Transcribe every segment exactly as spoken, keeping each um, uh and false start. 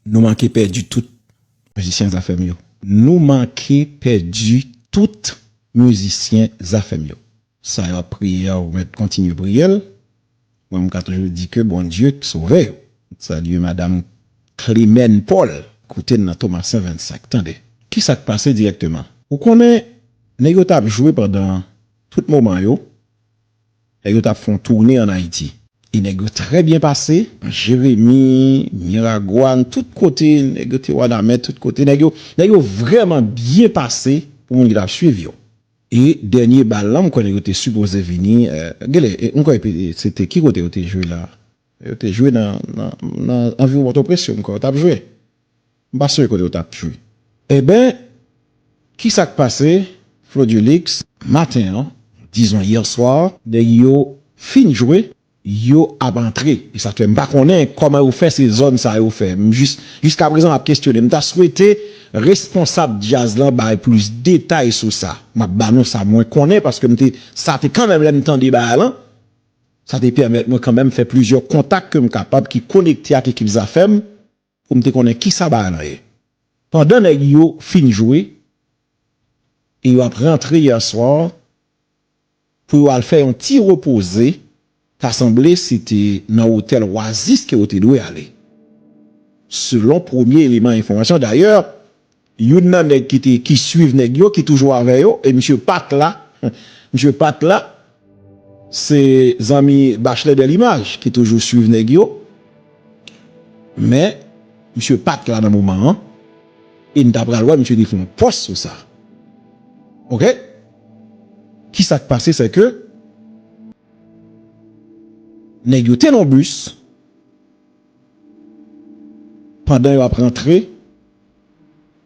Nou manke pèdi tout mizisyen Zafèm yo. Nou manke pèdi tout mizisyen Zafèm yo. Sa yo ap priye a, ou mèt kontinye priye l. Mwen, m ka toujou di ke Bondye sove yo. Salye madanm Clemène Paul, koute n nan Tomasen vennsenk. Tande, kisa k pase dirèkteman? Ou konnen, nèg yo t ap jwe pandan tout moman yo, nèg yo t ap fè yon toune ann Ayiti. E nèg yo trè byen pase, Jeremi, Miragwàn, tout kote, nèg yo te Wanament, tout kote, nèg yo, nèg yo vrèman byen pase pou moun ki t ap swiv yo. E dènye bal lan, m kwè nèg yo te sipoze vini, eh, genlè, eh, m kwè se te ki kote yo te jwe la? Yo te jwe nan, nan, nan anviwon Pòtoprens yo, m kwè yo t ap jwe. M pa sonje kote yo t ap jwe. Eben, kisa k pase? Flodulix, maten an, dizon yè swa, nèg yo fin jwe, yo ap antre. E sa fè m pa konnen kòman yo fè se zòn sa yo fè. M jis, jiskaprezan, m ap kesyone. M ta swete responsab djaz lan bay plis detay sou sa. M ap ba nou sa mwen konnen, paske m te, sa te kanmenm lè m tande bagay lan. Sa te pèmèt mwen kanmenm fè plizyè kontak ke m kapab ki konekte ak ekip Zafèm pou m te konnen kisa bagay lan ye. Pandan nèg yo fin jwe, e yo ap rantre yè swa, pou yo al fè yon ti repoze, ta sanble se te nan otèl Oasis ke yo te dwe ale. Selon premye eleman enfòmasyon, dayè, youn nan nèg ki te, ki swiv nèg yo, ki toujou avè yo, e misye pa t la, misye pa t la, se zanmi Bachelet Delimaj ki toujou swiv nèg yo. Men, misye pa t la nan moman an. E n ta pral wè misye te fè yon pòs sou sa. Oke? Kisa k pase, se ke nèg yo te nan bis. Pandan yo ap rantre,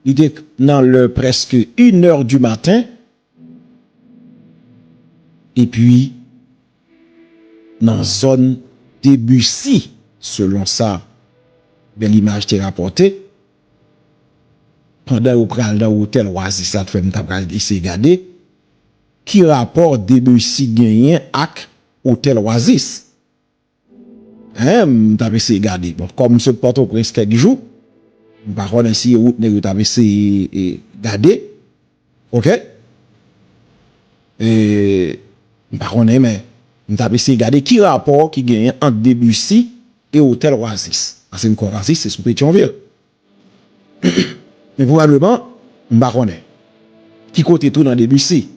li te nan lè prèske inè di maten. Epi, nan zòn Debussy, selon sa Bèl Imaj te rapòte, pandan yo pral nan otèl Oasis la, fè m ta pral eseye gade ki rapò Debussy genyen ak otèl Oasis. Hein, m t ap eseye gade. Bon, kòm m sot Pòtoprens kèk jou, m pa konnen si e wout nèg yo t ap eseye, e, gade. Oke? E, m pa konnen, men m t ap eseye gade ki rapò ki genyen ant Debussy e otèl Oasis. Paske m kwè Oasis se sou Petyonvil. Men pwobableman, m pa konnen. Ki kote tou nan Debussy?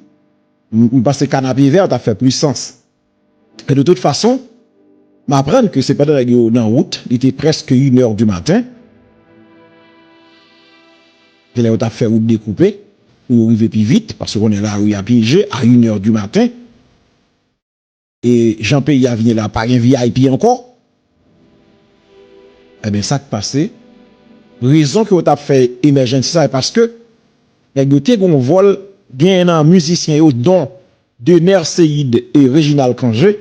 M, m panse Kanapevè t ap fè plis sans. Men de tout fason, m aprann ke se pandan nèg yo nan wout, li te prèske inè di maten, se lè yo t ap fè wout dekoupe, pou yo rive pi vit, paske w konnen lari a pyeje, a inè di maten, e jan peyi a vin ye la, pa gen V I P ankò. Ebyen, sa k pase, rezon ke yo t ap fè emèjans sa, se paske nèg yo te gen yon vòl, gen nan mizisyen yo, don Dener Ceide e Reginald Cangé,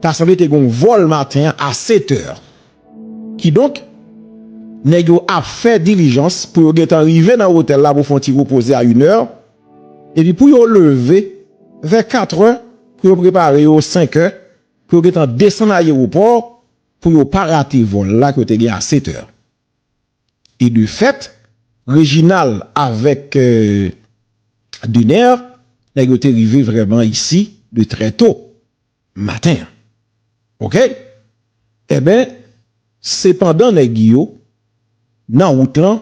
ta sanble te gen yon vòl maten an a sèt è. Kidonk, nèg yo ap fè dilijans pou yo gentan rive nan otèl la pou fè yon ti repoze a inè, epi pou yo leve vè kat è, pou yo prepare yo senk è, pou yo gentan desann ayewopò, pou yo pa rate vòl la ke yo te gen a sèt è. E de fèt, Reginald avèk, euh, Dener, nèg yo te rive vrèman isi de trè to maten an. Oke? Ebyen, se pandan nèg yo nan wout lan,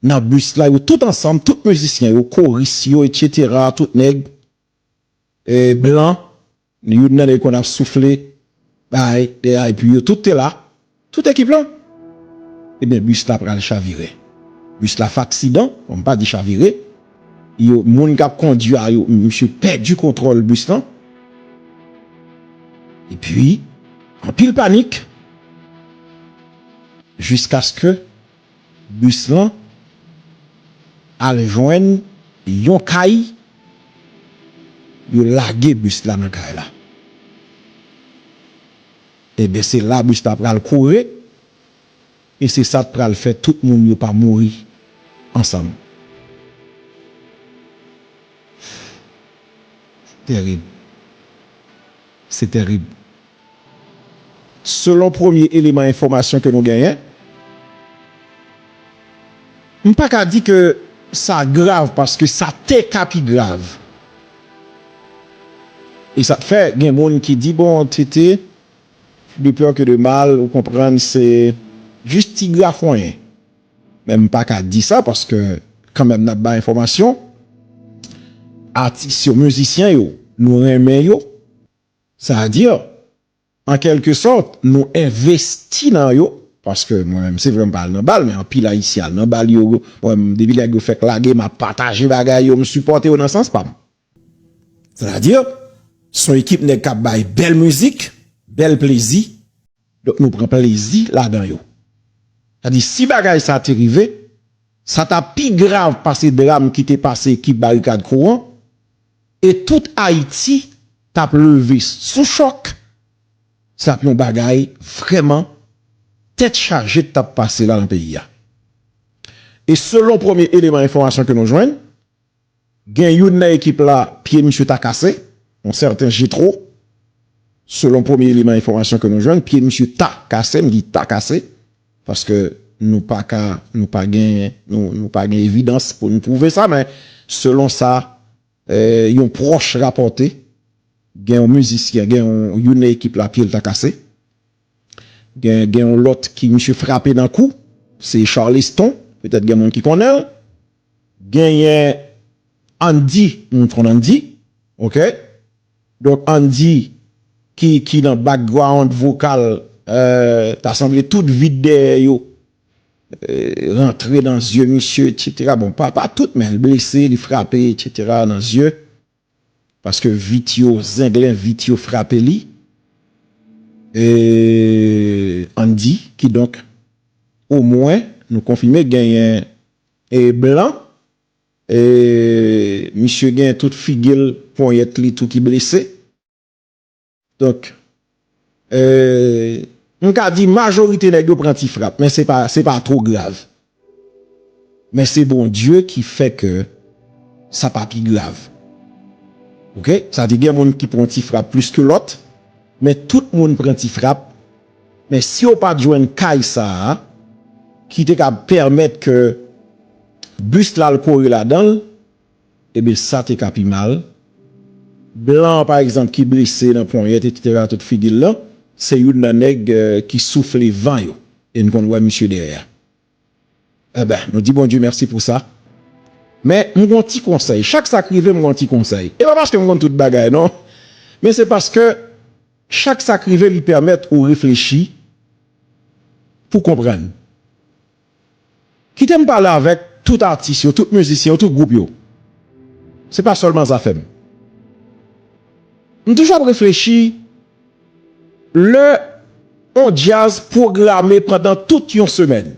nan bis la, yo tout ansanm, tout mizisyen yo, koris yo, etsetera, tout nèg, e, blan, youn nan nèg konn ap soufle, bay, de, epi yo tout te la, tout ekip lan. Ebyen, bis la pral chavire. Bis la fè aksidan, bon, m pa di chavire. Yo, moun k ap kondui a yo, misye pèdi kontwòl bis lan. Epi, anpil panik, jiskaske bis lan al jwenn yon kay, yo lage bis la nan kay la. Ebyen, se la bis la pral kouri, e se sa k pral fè tout moun yo pa mouri ansanm. Tèrib. Se tèrib. Selon premye eleman enfòmasyon ke nou genyen, M pa ka di ke sa grav, paske sa te ka pi grav. E sa k fè gen moun ki di, bon, T T, de peur que de mal, ou konprann, se jis ti grafonyen. Men m pa ka di sa, paske kanmenm n ap bay enfòmasyon. Atis yo, mizisyen yo, nou renmen yo. Sa a di, an kèlke sòt, nou envesti nan yo, paske mwen menm, se vre m pa al nan bal, men anpil Ayisyen al nan bal yo, mwen menm, depi nèg yo fèk lage, m ap pataje bagay yo, m sipòte yo nan sans pa m. Sa a di, se yon ekip nèg k ap bay bèl mizik, bèl plezi, donk nou pran plezi ladan yo. Sa a di, si bagay sa te rive, sa t ap pi grav pase dram ki te pase ekip Barikad Kouran, e tout Ayiti t ap leve sou chòk, sa t ap yon bagay vrèman tèt chaje t ap pase la nan peyi a. E selon premye eleman enfòmasyon ke nou jwenn, gen youn nan ekip la, pye misye ta kase, yon sèten Jetro. Selon premye eleman enfòmasyon ke nou jwenn, pye misye ta kase, m di ta kase, paske nou pa ka, nou pa gen, nou, nou pa gen evidans pou nou pwouve sa, men selon sa, eh, yon pwòch rapòte, gen yon mizisyen, gen yon, youn nan ekip la, pye l ta kase. Gen, gen yon lòt ki misye frape nan kou, se Charleston, petèt gen moun ki konnen l. Genyen Andy, moun konn Andy, oke? Donk Andy ki, ki nan background vokal, eh, ta sanble tout vit dèyè yo, eh, rantre nan zye misye, etsetera. Bon, pa, pa tout, men l blese, li frape, etsetera, nan zye. Paske vit yo, zenglen vit yo frape li. E Andy, kidonk, omwen, nou konfime genyen e blan. E misye gen tout figi l, ponyèt li tou ki blese. Donk, eh, m ka di majorite nèg yo pran ti frap, men se pa, se pa two grav. Men se Bondye ki fè ke sa pa pi grav. Oke? Sa di gen moun ki pran ti frap plis ke lòt, men tout moun pran ti frap. Men si w pa t jwenn kay sa a, ki te ka pèmèt ke bis la al kore ladan l, ebyen sa te ka pi mal. Blan an, pa egzanp, ki blese nan ponyèt, etsetera, tout figi l lan, se youn nan nèg, eh, ki soufle van yo. E n konn wè misye dèyè a. Enben, nou di Bondye mèsi pou sa. Men, m gon ti konsèy. Chak sa k rive, m gon ti konsèy. E pa paske m konn tout bagay, non. Men se paske chak sa k rive, li pèmèt ou reflechi pou konprann. Kite m pale avèk tout atis yo, tout mizisyen yo, tout gwoup yo. Se pa sèlman Zafèm. M toujou ap reflechi lè yon djaz pwograme pandan tout yon semèn.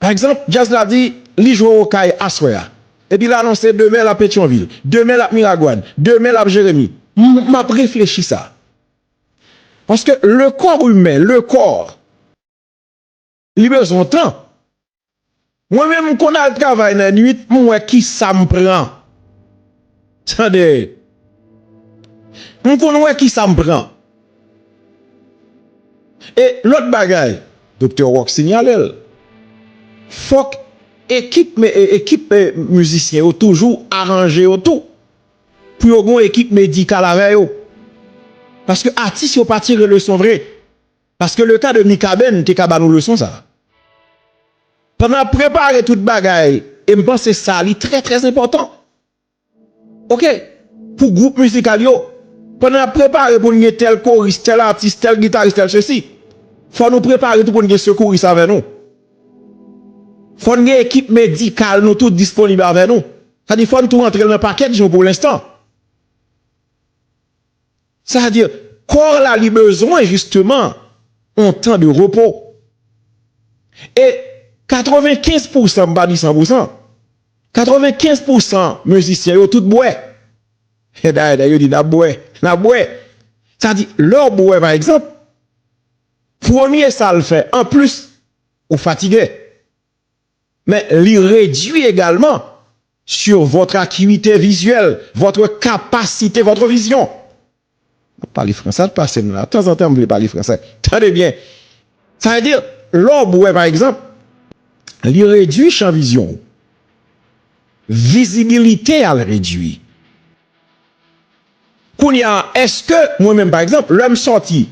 Pa egzanp, djaz la di li jwe Okay aswè a. Epi l anonse demen l ap Petyonvil, demen l ap Miragwàn, demen l ap Jeremi. M, m ap reflechi sa. Paske le corps humain, le corps, li bezwen tan. Mwen menm, m konn al travay nan nwit, m wè kisa m pran. Tande. M konn wè kisa m pran. E lòt bagay, Doktè Rock sinyale l. Fòk ekip, e, ekip, e, mizisyen yo toujou aranje yo tou. Pou yo gen yon ekip medikal avè yo. Paske atis yo pa tire leson vre. Paske le ka de Mikaben te ka ba nou leson sa. Pandan n ap prepare tout bagay, e m panse sa li trè, trè enpòtan. Oke, pou gwoup mizikal yo, pandan n ap prepare pou n gen tèl koris, tèl atis, tèl gitaris, tèl sesi, fò nou prepare tou pou n gen sekouris avè nou. Fò n gen ekip medikal nou tou disponib avè nou. Sa di fò n tou rantre l nan pakèt nou pou lenstan. Sa di, kò la li bezwen jisteman yon tan de repo. E katrevenkenz pousan, m pa di san pousan, katrevenkenz pousan mizisyen yo tout bwè. E dayè, dayè, yo di n ap bwè, n ap bwè. Sa di, lè w bwè, pa egzanp, premye sa l fè, anplis, ou fatige. Men li redui egalman sur votre acuité visuelle, votre capacité, votre vision. M ap pale fransè, al pase m la. Tanzantan, m vle pale fransè. Tande byen. Sa vle di, lè w bwè, pa egzanp, Li redui chan vizyon w. Vizibilite a l redui. Kounye a, èske mwen menm, pa egzanp, lè m sòti,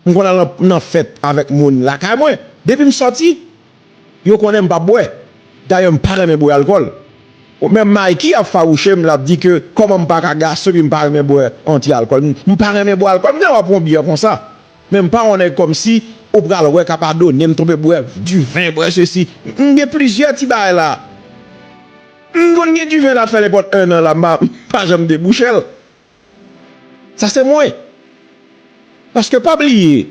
m konn al nan, nan fèt avèk moun lakay mwen, depi m sòti, yo konnen m p ap bwè. Dayè, m pa renmen bwè alkòl. Menm Mikey ap fawouche m, l ap di ke kòman m pa ka gason epi m pa renmen bwè yon ti alkòl. M, m pa renmen bwè alkòl, m gen dwa pran yon byè konsa. Men m pa yon nèg kòmsi ou pral wè k ap adone m tonbe bwè diven, bwè sesi. M gen plizyè ti bagay la. M konn gen diven la fè nenpòt ennan la, m pa, m pa janm debouche l. Sa se mwen. Paske pa bliye,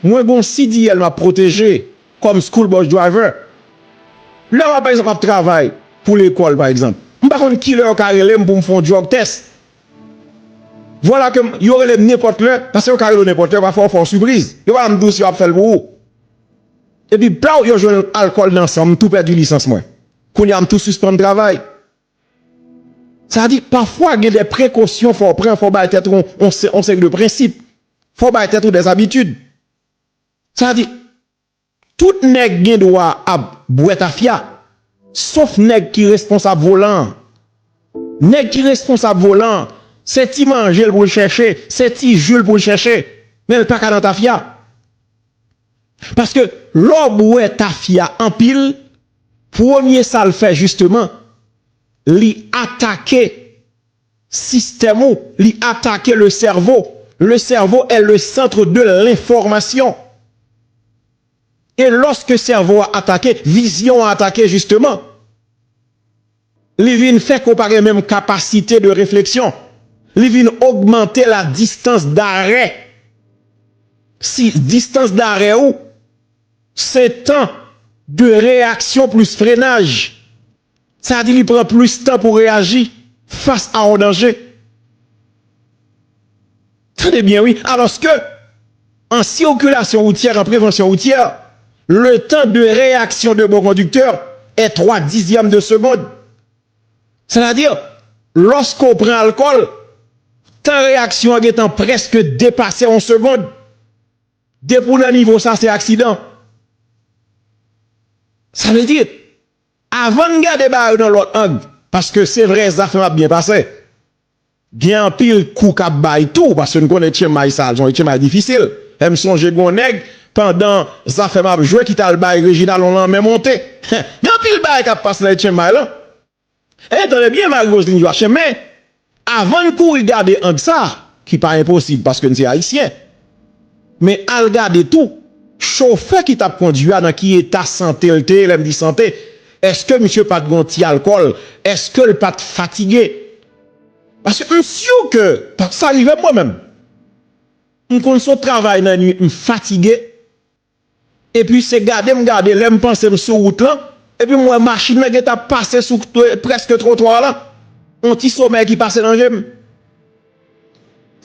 mwen gon C D L m ap pwoteje kòm school bus driver. Lè m ap, pa egzanp, ap travay pou lekòl, pa egzanp, m pa konn kilè yo ka rele m pou m fè yon drug test. Vwala ke m, yo rele m nenpòt lè, paske yo ka rele w nenpòt lè, pafwa yo fè w sipriz. Yo pa janm di w si yo ap fè l pou ou. Epi, plaw, yo jwenn alkòl nan san m, m tou pèdi lisans mwen. Kounye a, m tou sispann travay. Sa di, pafwa, gen de prekosyon fò w pran, fò w bay tèt ou yon, yon se-, yon seri de prensip. Fò w bay tèt ou dèzabitid. Sa di, tout nèg gen dwa ap bwè tafya, sof nèg ki responsab volan an. Nèg ki responsab volan an, se ti manje l pou l chèche, se ti ji l pou l chèche, men l pa ka nan tafya. Paske lè w bwè tafya anpil, premye sa l fè jisteman, li atake sistèm ou, li atake le cerveau. Le cerveau est le centre de l'information. E lòske sèvo a atake, vizyon an atake jisteman, li vin fè ke w pa gen menm kapasite de refleksyon. Li vin ogmante la distance d'arrêt. Si distance d'arrêt ou, se tan de reyaksyon plis frenaj. Sa di li pran plis tan pou reyaji fas a yon danje. Tande byen, wi. Alòske, en circulation routière, en prévention routière, le temps de réaction de bon conducteur est trois dixièmes de seconde. Sètadi, lòske w pran alkòl, tan reyaksyon an gentan prèske depase yon segonn. Depi w nan nivo sa, se aksidan. Sa vle di, avan n gade bagay yo nan lòt ang, paske se vre, Zafèm ap byen pase. Gen anpil kou k ap bay tou, paske n konnen tchenmay sa, se yon tchenmay difisil. Lè m sonje gen yon nèg, pandan Zafèm ap jwe, ki t al bay Reginald yon lanmen monte. Gen anpil bagay k ap pase nan tchenmay lan. E tande byen, Marie Roseline Joachim, men avan n kouri gade ang sa, ki pa enposib paske n se Ayisyen, men al gade tou, chofè ki t ap kondui a, nan ki eta sante l te ye, lè m di sante, èske misye pa t gen yon ti alkòl? Èske l pa t fatige? Paske m si ke, pa, sa rive m mwen menm. M konn sot travay nan nwit, m fatige. Epi se gade m gade, lè m panse m sou wout lan, epi m wè machin nan gentan ap pase sou t-, prèske twotwa la. Yon ti somèy ki pase nan je m.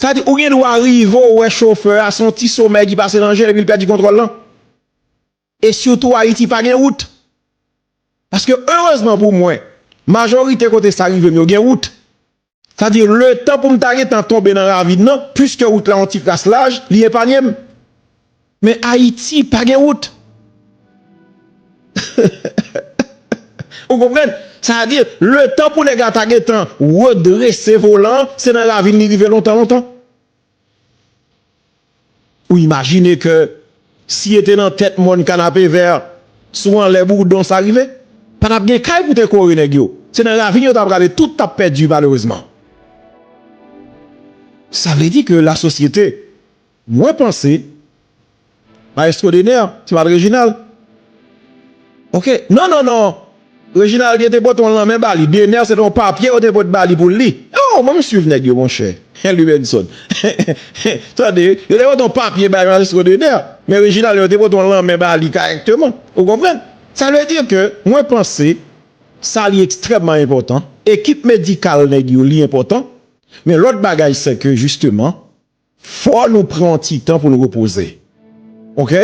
Sa di, ou gen dwa rive, ou wè chofè a, se yon ti somèy ki pase nan je l, epi l pèdi kontwòl lan. E sitou Ayiti pa gen wout. Paske, erezman pou mwen, majorite kote sa rive m yo gen wout. Sa di, letan pou m ta gentan tonbe nan ravin nan, piske wout la yon ti kras laj, li epanye m. Men Ayiti pa gen wout. Ou konprann? Sa di, letan pou nèg la ta gentan redrese volan an, se nan ravin li rive lontan, lontan. Ou imajine ke si e te nan tèt mòn Kanapevè, sou anlè Boudon sa rive, pa t ap gen kay pou te kore nèg yo. Se nan ravin yo t ap rale, tout t ap pèdi malerezman. Sa vle di ke lasosyete, mwen panse, Maestro Dener, se pa t Reginald? Oke. Non, non, non. Reginald, yo te pote yon lanmen ba li. Dener, se te yon papye yo te pote ba li pou l li. Oh, mwen, m swiv nèg yo, monchè. Henry Benson. Tande, yo te pote yon papye bay Maestro Dener. Men Reginald, yo te pote yon lanmen ba li korèkteman. Ou konprann? Sa vle di ke mwen panse sa li ekstrèmman enpòtan. Ekip medikal nèg yo, li enpòtan. Men lòt bagay, se ke, jisteman, fò nou pran yon ti tan pou n repoze. Oke?